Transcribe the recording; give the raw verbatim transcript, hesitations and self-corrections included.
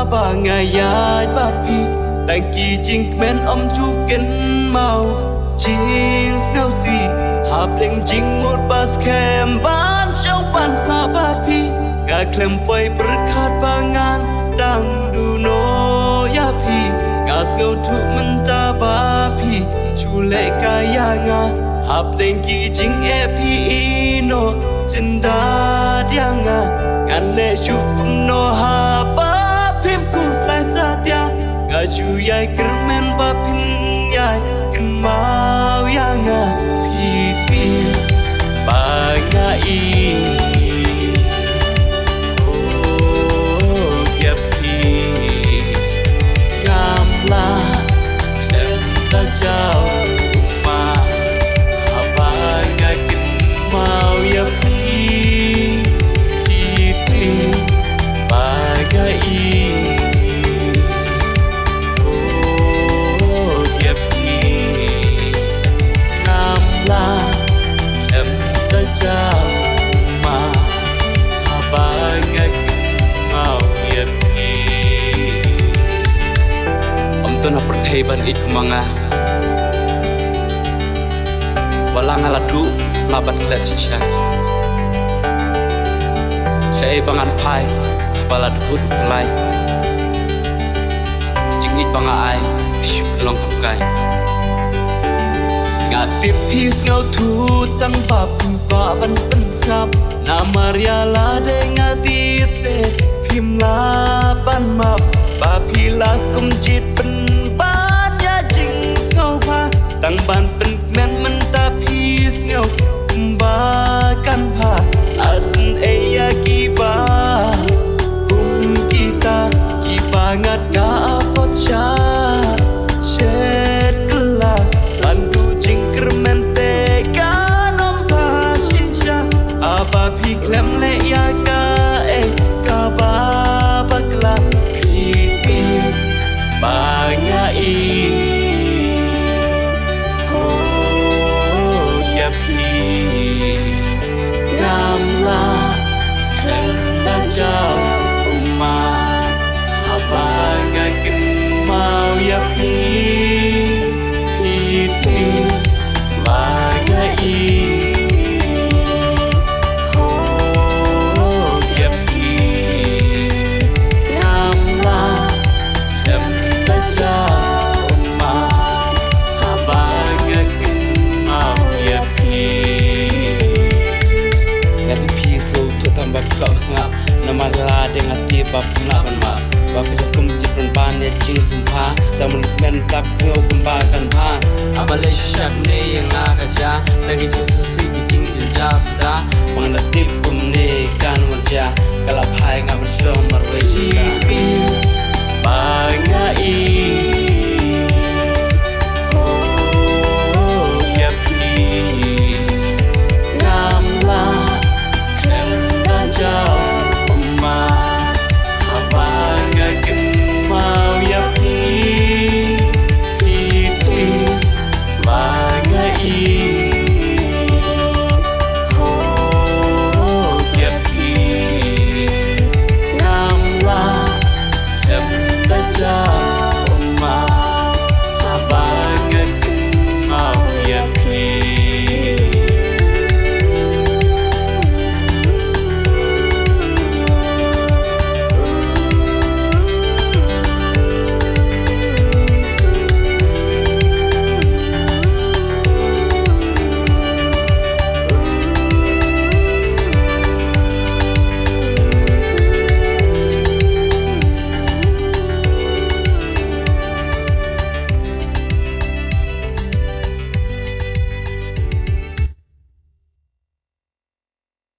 Ba nga ïaid bad phi, tang ki jingkmen ym ju kynmaw. Jingsngewsih hapdeng jingmut ba skhem ban shong ban sah bad phi. Nga khlem poi pyrkhat ba ngan dang duh noh ïa phi. Nga sngewthuh mynta ba phi shu leh kai ïa nga. Hapdeng ki jingeh phi ïehnoh jyndat ïa nga. Ngan leh shuh kumno haba phim khuslai satia. Nga shu ïai kyrmen ba phin ïai kynmaw ïa nga. Phi tip ba nga ïeit. Oh, ïa phi ngam lah khlem da jaw ma. Haba nga kynmaw ïa phi, phi tip ba nga ïeit. Oh, ïa phi ngam lah khlem da jaw ma. Haba nga kynmaw ïa phi. Ym don ha pyrthei ban ïeit kum ma nga. Wat la nga la duh, la ban klet shisha. Shaei ba ngan phai, ba la dkut u tlai. Jingïeit ba nga ai, phi shu pynlong kam kai. Nga tip phi sngewthuh tang ba phi kwah ban pynsngap. Namar ïa lade nga tip te phim lah ban map. Ba phi la kum jied pynban ïa jingsngewbha. Tang ban pynkmen mynta phi sngew kumba kan bha. Asn ei ïa kiba kum kita, kiba ngat ka apot sha shet kylla. Ban duh jingkyrmen te kan ym bha shisha. Haba phi khlem leh ïa kaei kaba bakla. Phi tip ba nga ïeit. Oh, ïa phi ngam lah khlem da jaw ma. Haba nga kynmaw ïa phi, phi tip ba nga ïeit. Oh, ïa phi ngam lah khlem da jaw ma. Haba nga kynmaw ïa phi. Nga tip phi sngewthuh tang ba phi kwah ban sngap. Namar lade nga tip ba phi lah ban map. Ba phi la kum jied pynban ïa jingsngewbha. Tang ban kmen tap sngew kumba kan bha. Haba leh shisha kumne ïa nga ka jia. Tang ki jingsngewsih ki jingjynjar suda. Ba nga la tip kumne kan wan jia. Ka la phai nga ban shong marwei shisha. Ba nga ïeit.